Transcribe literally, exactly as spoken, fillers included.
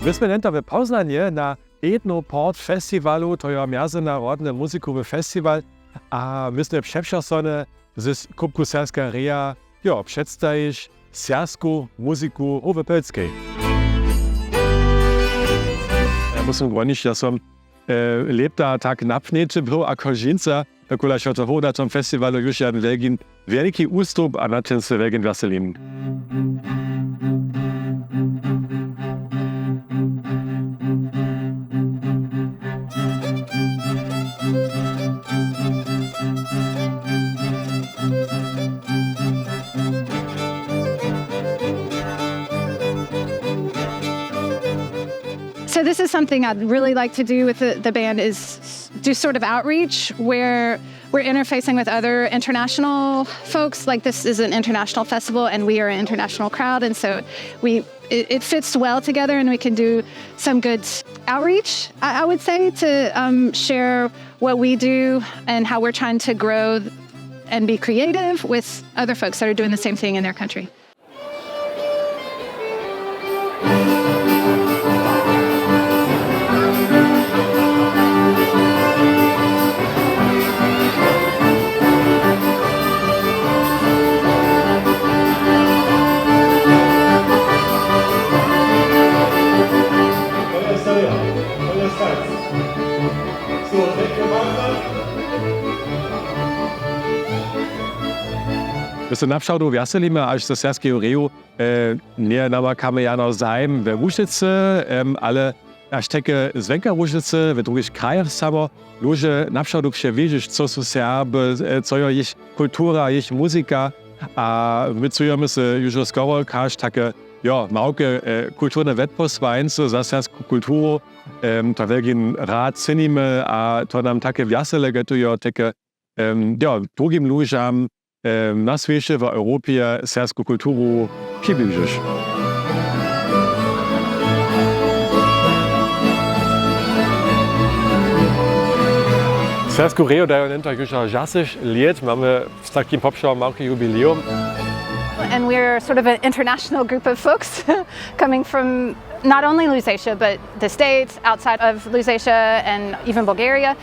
My smy njedołho w Poznanju na Ethnoport festiwalu, to je mjezynarodny muzikowy festiwal, a my smy přepřasony z skupku Serbska reja, jo, předstajić serbsku muziku w Pylskej. Ja musym gwonić, ja som, e, lěta tak napchnići był, a kožinca, dokola so to hoda tom festiwalu juž jeden wielkin, wielki ustup, a na tym se wielkin wjeselim. So this is something I'd really like to do with the, the band, is do sort of outreach where we're interfacing with other international folks. Like, this is an international festival, and we are an international crowd, and so we it, it fits well together, and we can do some good outreach, I, I would say, to, um, share what we do and how we're trying to grow and be creative with other folks that are doing the same thing in their country. My se napřawdu wjeselimy, až ze serbskeho reju, e, njenamakamy jano zajim we Łužicy, em, ale až tajke zwenka Łužicy, we druhich krajach samo, luźe napřawdu chce wědźeć, co su Serby, e, co je jich kultura, jich muzika. A my chcemy se juž skoro kaž tajke, jo, małke, e, kulturne wetposłańce za serbsku kulturu, em, to wielkin rad cenimy a to nam tajke wjesele gotuje, tajke, em, jo, drugim luźam, em, na swěće, w Europje serbsku kulturu přibližić. Serbsku reju dajo njeto juž šasćdźesać lět, mamy z takim popšałom małke jubileum. And we're sort of an international group of folks coming from not only Lusatia, but the States, outside of Lusatia, and even Bulgaria.